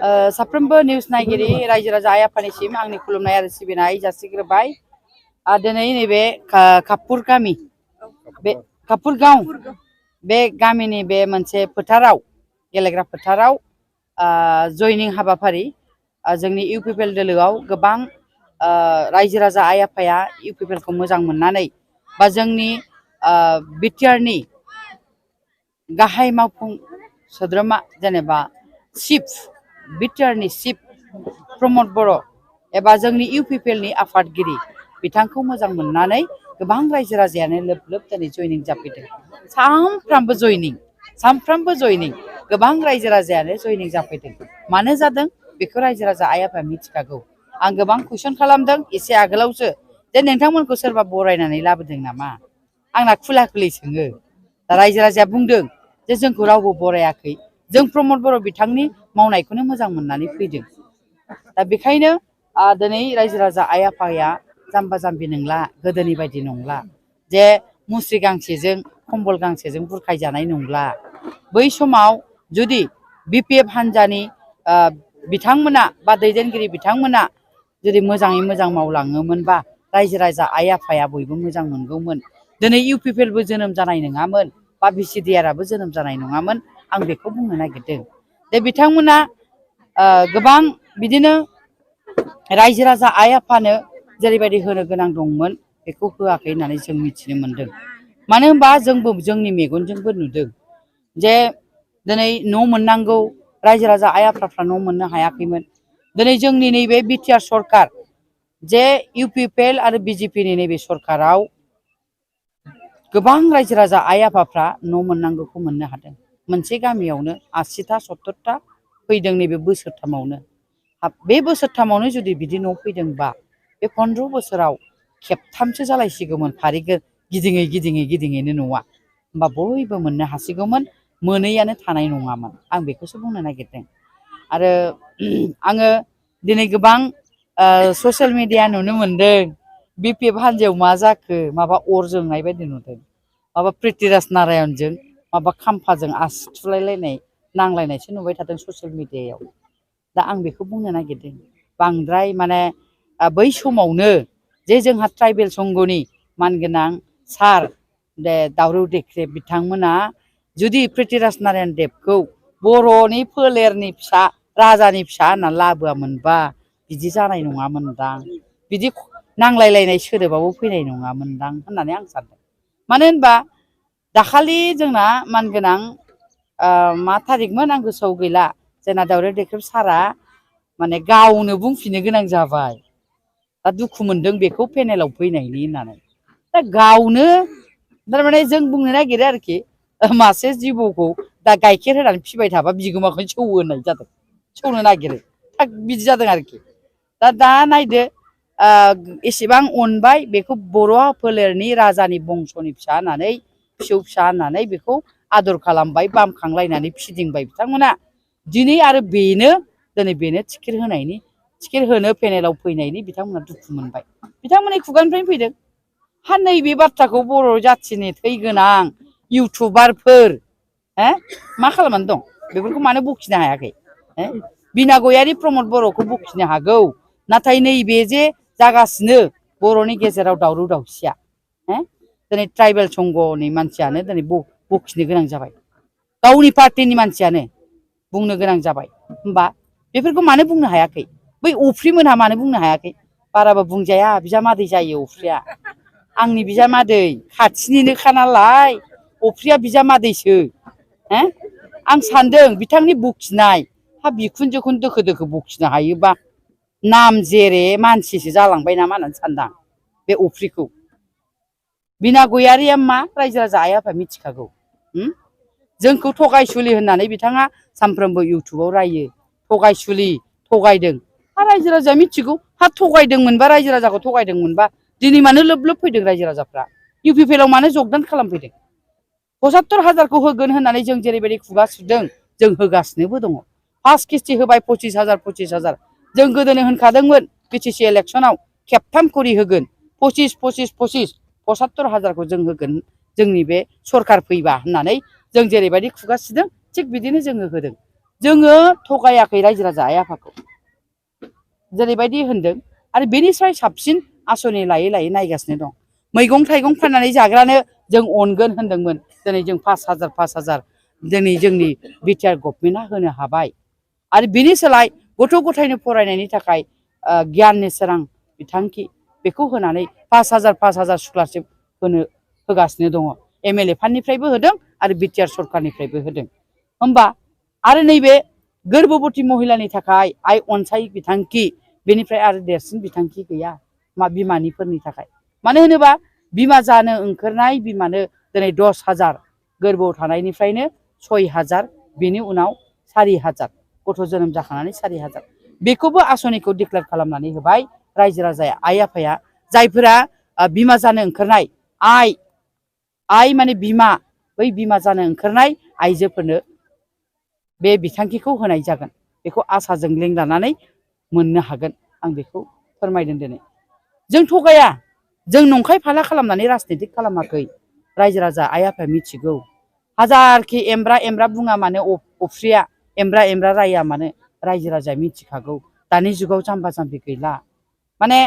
साफ्रोमबो निउस नायगिरि रायजो राजा आइ आफानिसिम आंनि खुलुमनाय आरो सिबिनाय जासिग्रोबाय। दिनै नैबे कापुरगाव बे गामिनि बे मोनसे फोथाराव गेलेग्रा फोथाराव जयनिं हाबाफारि जोंनि UPPL दोलोआव गोबां रायजो राजा आइ आफाया UPPL खौ मोजां मोननानै बा जोंनि बिटिआरनि गाहाय मावफुं सोद्रोमा जेनेबा चिफ बिटिआरनि चिफ प्रमद बर' एबा जोंनि UPPL नि आफादगिरि बिथांखौ मोजां मोननानै गोबां रायजो राजायानो लोब लोब दिनै जयनिं जाफैदों। सानफ्रामबो जयनिं गोबां रायजो राजायानो जयनिं जाफैदों। मानो जादों बेखौ रायजो राजा आइ आफाया मिथिखागौ। आं गोबां कुइसन खालामदों एसे आगोलावसो जे नोंथांमोनखौ सोरबा बरायनानै लाबोदों नामा, आंना खुला खुलि सोङो। दा रायजो राजाया बुंदों जे जोंखौ रावबो बरायाखै, जों प्रमद बर' बिथांनि मावनायखौनो मोजां मोननानै फैदों। दा बेखायनो दिनै रायजो राजा आइ आफाया जाम्बा जाम्बि नंला, गोदोनि बायदि नंला जे मुस्रि गांसेजों कम्बल गांसेजों बुरखायजानाय नंला। बै समाव जुदि BPF हान्जानि बिथांमोना बा दैदेनगिरि बिथांमोना जुदि मोजाङै मोजां मावलाङोमोनबा रायजो राजा आइ आफाया बयबो मोजां मोनगौमोन। दिनै UPPL बो जोनोम जानाय नङामोन बा VCDR जोनोम जानाय नङामोन। आं बेखौ बुंनो नागिरदों जे बिथांमोना गोबां बिदिनो रायजो राजा आइ आफानो जेरैबायदि होनो गोनां दंमोन बेखौ होआखै होननानै जों मिथिनो मोनदों। मानो होनबा जोंबो जोंनि मेगनजोंबो नुदों जे दिनै न' मोननांगौ रायजो राजा आइ आफाफ्रा न' मोननो हायाखैमोन। दिनै जोंनि नैबे बिटिआर सरकार जे UPPL आरो BJP नि नैबे सरकाराव गोबां रायजो राजा आइ आफाफ्रा न' मोननांगौखौ मोननो हादों। मोनसे गामियावनो 80टा 70टा फैदों नैबे बोसोरथामावनो। बे बोसोरथामावनो जुदि बिदि न' फैदोंबा बे 15 बोसोराव खेबथामसो जालायसिगौमोन गिदिङैनो न'आ, होमबा बयबो मोननो हासिगौमोन, मोनैयानो थानाय नङामोन। आं बेखौसो बुंनो नागिरदों। आरो आङो दिनै गोबां ससियेल मिडिया नुनो मोनदों BPF हान्जायाव मा जाखो, माबा अर जोंनाय बायदि नुदों। माबा प्रिथिराज नारायणजों माबा खाम्फाजों आसि थुलायलायनाय नांलायनायसो नुबाय थादों ससियेल मिडियायाव। दा आं बेखौ बुंनो नागिरदों बांद्राय माने बै समावनो जे जोंहा ट्राइबेल संघनि मानगोनां सार दावरौ देख्रेब बिथांमोना जुदि प्रिथिराज नारायण देबखौ बर'नि फोलेरनि फिसा राजानि फिसा होननानै लाबोआमोनबा बिदि जानाय नङामोनदां, बिदि नांलायलायनाय सोदोबाबो फैनाय नङामोनदां होननानै आं सानदों। मानो होनबा दाखालि जोंना मानगोनां मा थारिखमोन आं गोसोआव गैला, जोंना दावरौ देख्रेब सारा माने गावनो बुंफिननो गोनां जाबाय। दा दुखु मोनदों बेखौ पेनेलाव फैनायनि होननानै। दा गावनो थारमाने जों बुंनो नागिरो आरोखि मासे जिबौखौ दा गाइखेर होनानै फिबाय थाबा बिगोमाखौनो सौवो होननाय जादों, सौनो नागिरो बिदि जादों आरोखि। दा नायदो एसेबां अनबाय बेखौ बर' फोलेरनि राजानि बंस'नि फिसा होननानै फिसौ फिसा होननानै बेखौ आदर खालामबाय, बामखांलायनानै फिदिंबाय बिथांमोना। दिनै आरो दिनै बेनो टिकेट होनो पेनेलाव फैनायनि बिथांमोना दुखु मोनबाय। बिथांमोननि खुगानिफ्रायनो फैदों। नैबे बाथ्राखौ बर' जाथिनि थै गोनां इउटुबारफोर मा खालामनानै दं, बेफोरखौ मानो बखिनो हायाखै? बिना गयारि प्रमद बर'खौ बखिनो हागौ, नाथाय नैबे जे जागासिनो बर'नि गेजेराव दावराव दावसिया दिनै ट्राइबेल संघनि मानसियानो दिनै बखिनो गोनां जाबाय, गावनि पार्टिनि मानसियानो बुंनो गोनां जाबाय। होमबा बेफोरखौ मानो बुंनो हायाखै? बै अफ्रिमोनहा मानो बुंनो हायाखै? बाराबा बुंजाया, बिजामादै जायो अफ्रिया, आंनि बिजामादै खाथिनिनोखा नालाय अफ्रिया बिजामादैसो। आं सान्दों बिथांनि बखिनाय बिखुनजोखौनो दोखो दोखो बखिनो हायोबा नाम जेरे मानसिसो जालांबाय नामा होननानै सानदां बे अफ्रिखौ। बिना गयारिया मा रायजो राजा आइ आफाया मिथिखागौ। जोंखौ थगायसुलि होननानै बिथाङा सानफ्रोमबो इउटुबाव रायो, थगायसुलि थगायदों। रायजो राजाया मिथिगौ, थगायदोंमोनबा रायजो राजाखौ थगायदोंमोनबा दिनै मानो लोब लोब फैदों रायजो राजाफ्रा? UPPL मानो जगदान खालामफैदों? 75,000खौ होगोन होननानै जों जेरैबायदि खुगा सुदों जों होगासिनोबो दङ। फार्स्ट किस्ति होबाय 25,000। जों गोदोनो होनखादोंमोन BTC इलेक्सनाव खेबथाम खरि होगोन, 75,000खौ जों होगोन जोंनि बे सरकार फैबा होननानै जों जेरैबायदि खुगा सुदों थिग बिदिनो जोङो होदों। जोङो थगायाखै रायजो राजा आइ आफाखौ जेरैबायदि होनदों आरो बेनिफ्राय साबसिन आसनि लायै लायै नायगासिनो दं। मैगं थाइगं फाननानै जाग्रानो जों अनगोन होनदोंमोन, दिनै जों 5,000 दिनै जोंनि बिटिआर गभर्नमेन्टआ होनो हाबाय। आरो बिनि सोलाय गथ' गथायनो फरायनायनि थाखाय गियाननि सोरां बिथांखि बेखौ होनानै 5,000 स्कलारशिप होगासिनो दङ। MLA फान्डनिफ्रायबो होदों आरो बिटिआर सरखारनिफ्रायबो होदों। होमबा आरो नैबे गोर्बोबती महिलानि थाखाय आइ अनसाय बिथांखि बेनिफ्राय आरो देरसिन बिथांखि गैया मा बिमानिफोरनि थाखाय। मानो होनोबा बिमा जानो ओंखारनाय बिमानो दिनै 10,000 गोर्बोआव थानायनिफ्रायनो 6,000 बेनि उनाव 4,000 गथ' जोनोम जाखांनानै 4,000 बेखौबो आसनिखौ डिक्लेयार खालामनानै होबाय रायजो राजाया आइ आफाया। जायफोरा बिमा जानो ओंखारनाय आइ माने बिमा, बै बिमा जानो ओंखारनाय आइजोफोरनो बे बिथांखिखौ होनाय जागोन। बेखौ आसाजों लिंक लानानै मोननो हागोन। आं बेखौ फोरमायदों दिनै। जों थगाया, जों नंखाय फाला खालामनानै राजनितिक खालामाखै। रायजो राजा आइ आफाया मिथिगौ। हाजारखि एमब्रा एमब्रा बुङा मानो, अफ्रिया एमब्रा एमब्रा राया मानो, रायजो राजाया मिथिखागौ दानि जुगाव जाम्बा जाम्बि गैला। माने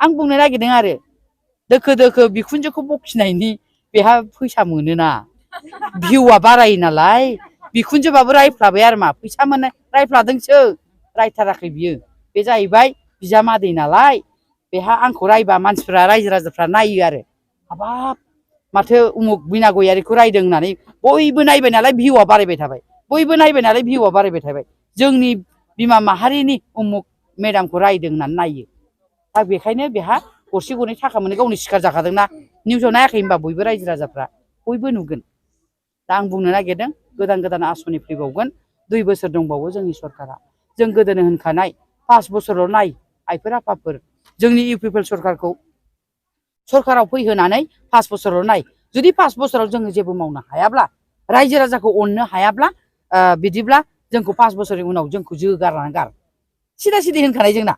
आं बुंनो नागिरदों आरो दोखो दोखो बिखुनजोखौ बखिनायनि बेहा फैसा मोनोना, भिउआ बारायो नालाय बिखुनजोबाबो रायफ्लाबाय आरो मा फैसा मोनो, रायफ्लादोंसो रायथाराखै बियो। बे जाहैबाय बिजामादै नालाय बेहा आंखौ रायबा मानसिफ्रा रायजो राजाफ्रा नायो आरो हाबाब माथो उमुक बिना गयारिखौ रायदों होननानै बयबो नायबाय नालाय भिउआ बारायबाय थाबाय, बयबो नायबाय नालाय भिउआ बारायबाय थाबाय। जोंनि बिमा माहारिनि उमुक मेदामखौ रायदों होननानै नायो। दा बेखायनो बेहा गरसे गरनै थाखा मोनो, गावनि सिखार जाखादोंना। निउसाव नायाखै होनबा बयबो रायजो राजाफ्रा बयबो नुगोन। दा आं बुंनो नागिरदों गोदान गोदान आसनि फैबावगोन, 2 बोसोर दंबावो जोंनि सरकारा। जों गोदोनो होनखानाय 5 बोसोराव नाय आइफोर आफाफोर जोंनि UPPL सरकाराव फैहोनानै 5 बोसोराव नाय। जुदि 5 बोसोराव जोङो जेबो मावनो हायाब्ला, रायजो राजाखौ अननो हायाब्ला, बिदिब्ला जोंखौ 5 बोसोरनि उनाव जोंखौ जोगारनानै गार। सिदा सिदि होनखानाय जोंना।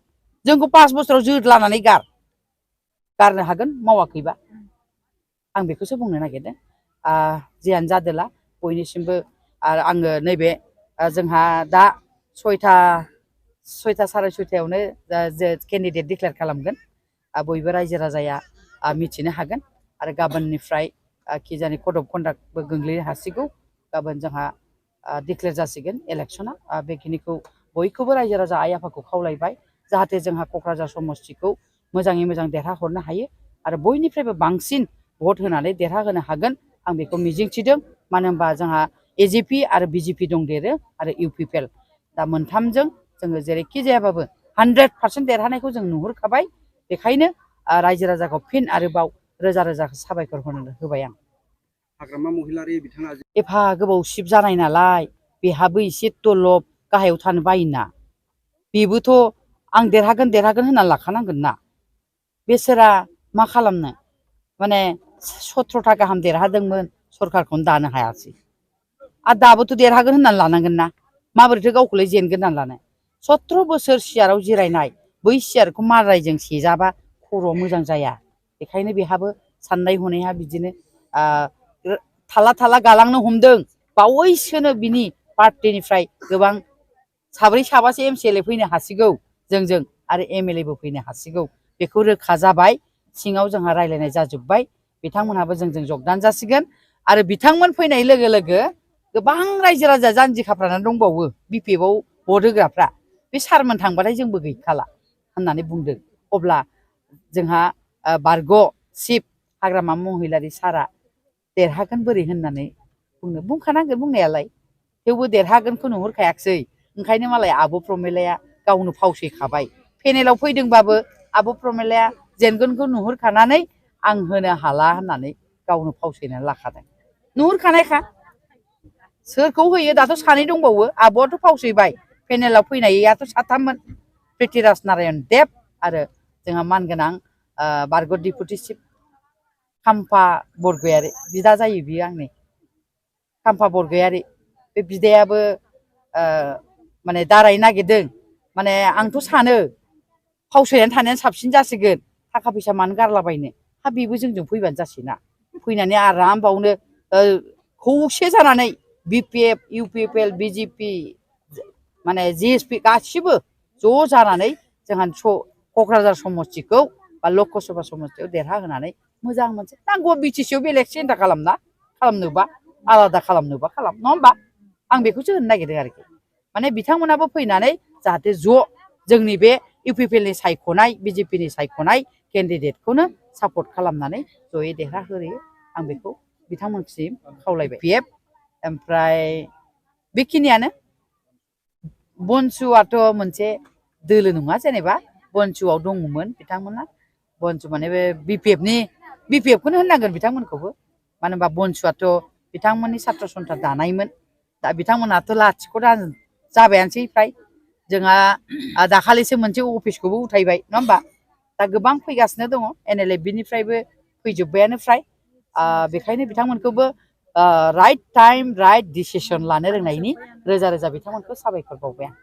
जोंखौ 5 बोसोराव जोदलानानै गारनो हागोन मावाखैबा। आं बेखौसो बुंनो नागिरदों। जियानो जादोला बयनिसिमबो आङो नैबे जोंहा दा 6टा 6:30 केन्डिडेट डिक्लेयार खालामगोन। बयबो रायजो राजाया मिथिनो हागोन। आरो गाबोननिफ्राय कि जानि कड अफ कन्डाक्टबो गोग्लैनो हासिगौ। गाबोन जोंहा डिक्लेयार जासिगोन इलेक्सना। बेखिनिखौ बयखौबो रायजो राजा आइ आफाखौ खावलायबाय जाहाथे जोंहा क'क्राझार समस्तिखौ मोजाङै मोजां देरहाहरनो हायो आरो बयनिफ्रायबो बांसिन भट होनानै देरहाहोनो हागोन। आं बेखौ मिजिंथिदों। मानो होनबा जोंहा AJP आरो BJP दंदेरो आरो UPPL। दा मोनथामजों जोङो जेरैखि जायाबाबो 100% देरहानायखौ जों नुहुरखाबाय। बेखायनो रायजो राजाखौ फिन आरोबाव रोजा रोजा साबायखर होबाय आं। हाग्रामा महिलारि बिथाङा एफा गोबाव सिब जानाय नालाय बेहाबो एसे दलब गाहायाव थानो बायोना। बेबोथ' आं देरहागोन होनना लाखानांगोन ना। बेसोरा मा खालामनो, माने 17टा गाहाम देरहादोंमोन, सरखारखौनो दानो हायासै। आरो दाबोथ' देरहागोन होननानै लानांगोन ना। माबोरैथो गावखौलाय जेनगोन होननानै लानो। 17 बोसोर सियाराव जिरायनाय, बै सियारखौ मारायजों सेजाबा खर'आ मोजां जाया। बेखायनो बेहाबो साननाय हनाया बिदिनो थाला थाला गालांनो हमदों। बावैसोनो बिनि पार्टिनिफ्राय गोबां 4-5 MCLA फैनो हासिगौ जोंजों आरो MLAबो फैनो हासिगौ। बेखौ रोखा जाबाय। सिङाव जोंहा रायलायनाय जाजोब्बाय। बिथांमोनहाबो जोंजों जगदान जासिगोन। आरो बिथांमोन फैनाय लोगो लोगो गोबां रायजो राजा जानजि खाफ्रानानै दंबावो BPFआव भट होग्राफ्रा। बे सारमोन थांबाथाय जोंबो गैखाला होननानै बुंदों। अब्ला जोंहा बारग' चिफ हाग्रामा महिलारि सारा देरहागोन बोरै होननानै बुंखानांगोन बुंनायालाय। थेवबो देरहागोनखौ नुहुरखायाखिसै। ओंखायनो मालाय आब' प्रमेलाया गावनो फावसयखाबाय। पेनेलाव फैदोंबाबो आब' प्रमेलाया जेनगोनखौ नुहुरखानानै आं होनो हाला होननानै गावनो फावसयनानै लाखादों। नुहुरखानायखा सोरखौ होयो। दाथ' 2 दंबावो। आब'आथ' फावसयबाय। पेनेलाव फैनायाथ' 3मोन। प्रिथिराज नारायण देब आरो जोंहा मानगोनां बारग' डिपुटि चिफ खाम्फा बरगयारि बिदा जायो बियो आंनि। खाम्फा बरगयारि बे बिदायाबो माने दारायनो नागिरदों। माने आंथ' सानो फावसयनानै थानायानो साबसिन जासिगोन। थाखा फैसा मानो गारलाबायनो। बेबो जोंजों फैबानो जासैना। फैनानै आराम बावनो खौसे जानानै BPF, UPPL, BJP माने जिएसपि गासिबो ज' जानानै जोंहा क'क्राझार समस्तिखौ बा लकसभा समस्तियाव देरहाहोनानै मोजां मोनसे नांगौबा बिटिसिआव बेलेग सिन्था खालामनोबा आलादा खालामनोबा खालाम नङा होमबा आं बेखौसो होननो नागिरदों आरोखि माने बिथांमोनाबो फैनानै जाहाथे ज' जोंनि बे UPPL नि सायख'नाय BJP नि सायख'नाय केन्डिडेटखौनो सापर्ट खालामनानै जयै देरहाहोयो आं बेखौ बिथांमोनसिम खावलायबाय PF ओमफ्राय बेखिनियानो बनसुआथ' मोनसे दोलो नङा जेनेबा बनसुआव दङमोन बिथांमोना बनसु माने बे BPF खौनो होननांगोन बिथांमोनखौबो मानो होनबा बनसुआथ' बिथांमोननि सात्र सन्था दानायमोन दा बिथांमोनाथ' लाथिख' जाबायानोसै फ्राय जोंहा दाखालिसो मोनसे अफिसखौबो उथायबाय नङा होमबा दा गोबां फैगासिनो दङ NLF निफ्रायबो फैजोब्बायानो फ्राय बेखायनो बिथांमोनखौबो राइट टाइम राइट डिसिसन लानो रोंनायनि रोजा रोजा बिथांमोनखौ साबायखर बावबाय आं